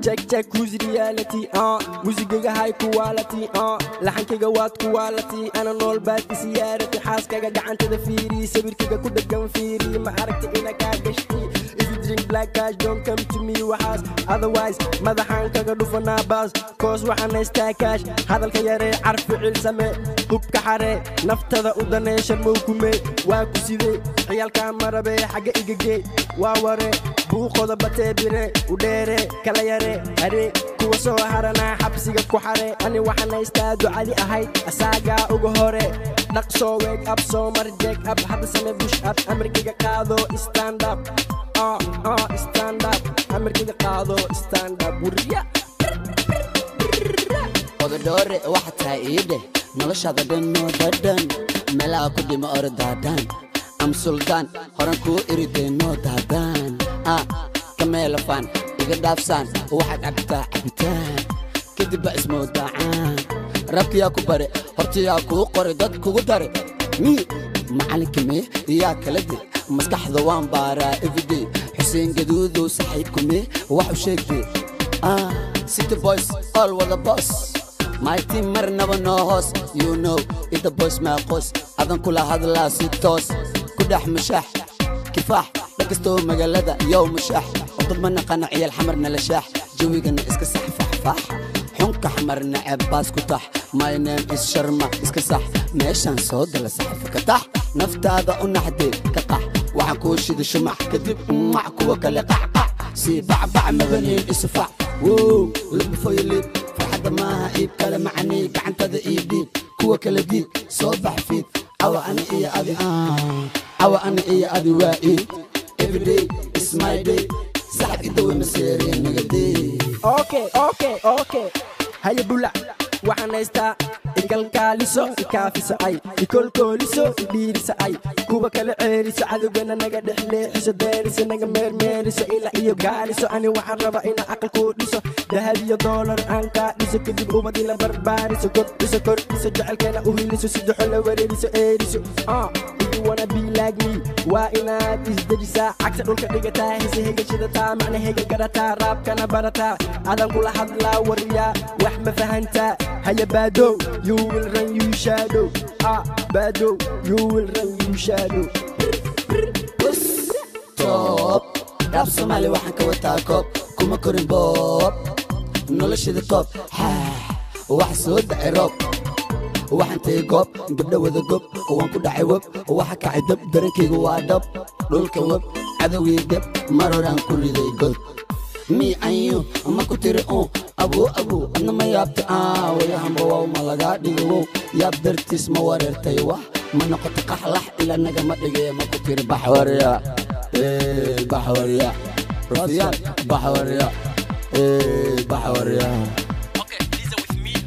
Check check, who's reality? Muusigaga high quality, laxankayga waad quality, ana nool baad isiyaarati. Xaaskaga gacantada fiiri, sawirkayga ku dhagan fiiri, ma aragta ina kaa gashti? If you drink black cash, don't come to me waxaas, otherwise madaxaan kaga dhufanaa baas, koos waxaan haystaa cash. Hadalka yaree, car ficil same, hubka xaree, naftada u danee, sharmow kume waa ku sidee? Ciyaalkaa marabee xagga igagee, waa ware buuqooda batee, bire u dheere, kala yare haree, kuwa soo haranaa xabsiga ku xare. Ani waxaan haystaa ducadi ahayd asaagaa uga hore. Dhaqsoo wake up, soo mar jack up, hadda same push up, amarkayga qaado, stand up, stand up, amarkayga qaado, stand up, wurya. Ododhoore waxa tahay iidheh, noloshaada dhan noo dhadhan, meelaha ku dhima ordaadaan am suldaan horan kuu iridee noo daadaan ah kameelafaan iga dhaafsaan. Waxaad cabtaa cabitaan kadib baa ismoodacaan. Rabkiyaa ku bare, hortiyaa kuu qore, dad kugu dare mii macalinka mee yaa kala de maskaxda waan baaraa everyday. Xuseen Gaduudow saxiibku mee wax u sheegdee ah city boys all wada boss. My team marnaba noo hoos, you know ida boys maa qoys adan kula hadlaa si toos ku dhex mushaax kifaax dhakastoo magaalada yow mushaax oo dad ma naqana ciyaal Xamarna la shaax jawigana iska sax faxfaax xunka Xamar nacab baas ku tax. My name is Sharma, iska sax meeshaan soo gala saxafa ka tax, naftaada u naxdee ka qax. Waxaan kuu shida shumac kadib mac kuwa kale qacqac sii bacbac mabaniin isufac. Wow, look before you leap, farxadda maaha iib kale macanii, gacantada ii dhiib, kuwa kale diid, soo bax fiid cawa ani iyo adi, cawa ani iyo adi waa iid. Everyday is my day, saxab idawe maseereen nagadee. Okay, haya bulac, waxaan haystaa ikalkaaliso, ikaafisa ay ikolkooliso, idhiirisa ay kuwa kala ceeriso, cadowgana naga dhex leexiso, deeriso, naga meermeeriso, ila iyo gaariso. Ani waxaan rabaa inaan aqal kuu dhiso, dahab iyo doolar aan kaa dhiso, kadib ubad ila barbaariso, kordhiso, kordhiso jecelkeena, u hiliso, sidaxo la wareeriso, eeriso. If you wanna be like me, waa inaad isdejisaa, cagta dhulka dhigataa, hise hegashadataa, macna hega garataa, raabkana barataa. Adan kula hadlaa wariyaa, wax ma fahantaa? Haya baadow, you will run you shadow, ah baadow, you will run you shadow. Top rap Soomaali waxaan ka wataa koob, kuma korin boob, noloshada koob waxa soo dacay roob. Waxaan tegey goob gabdho wada gob, waan ku dhacay web, waxa kacay dab, darankaygu waa dhab, dhulka web, cadowgii gab, mar horaan ku riday god. Me and you ma ku tiri un abuu abuu adna ma yaabta wayahanba wow ma lagaa dhigo wow yaab dartiis ma wareertay, wax ma noqoto qaxlax ila nagama dhige, ma ku tiri baxwarya baxwarya rufyaan baxwarya baxwarya.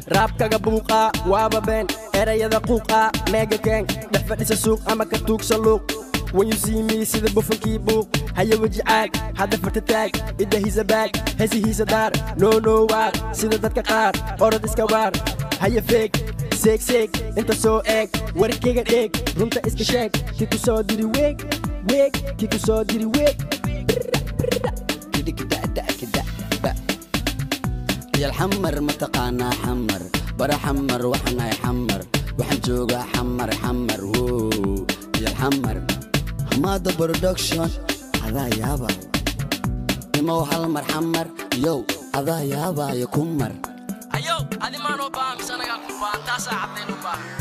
Raabkaga buuqaa waaba been, erayada quuqaa meega keen, dhex fadhisa suuq ama ka tuugsa luuq. When you see me, sida bufankii buuq, haya weji caag, hadda farta taag, idda baag, hesihiisa daar, no no waar sida dadka qaar, orod iska waar, haya feeg seeg seeg, inta soo eeg, warkayga dheeg, runta iska sheeg, ki ku soo diri weeg weeg, ki ku soo diri weeg. Ciyaal Xamar ma taqaanaa? Xamar bara, Xamar waxaan ahay, Xamar waxaan joogaa, Xamar Xamar wow. Ciyaal Xamar Hamaada Production adaa yaabaayo imow hal mar Xamar yow adaa yaabaayo ku mar. Ayow, adi maanoo baahan mise anagaa ku baahan? Taasaa caddayn u baahan.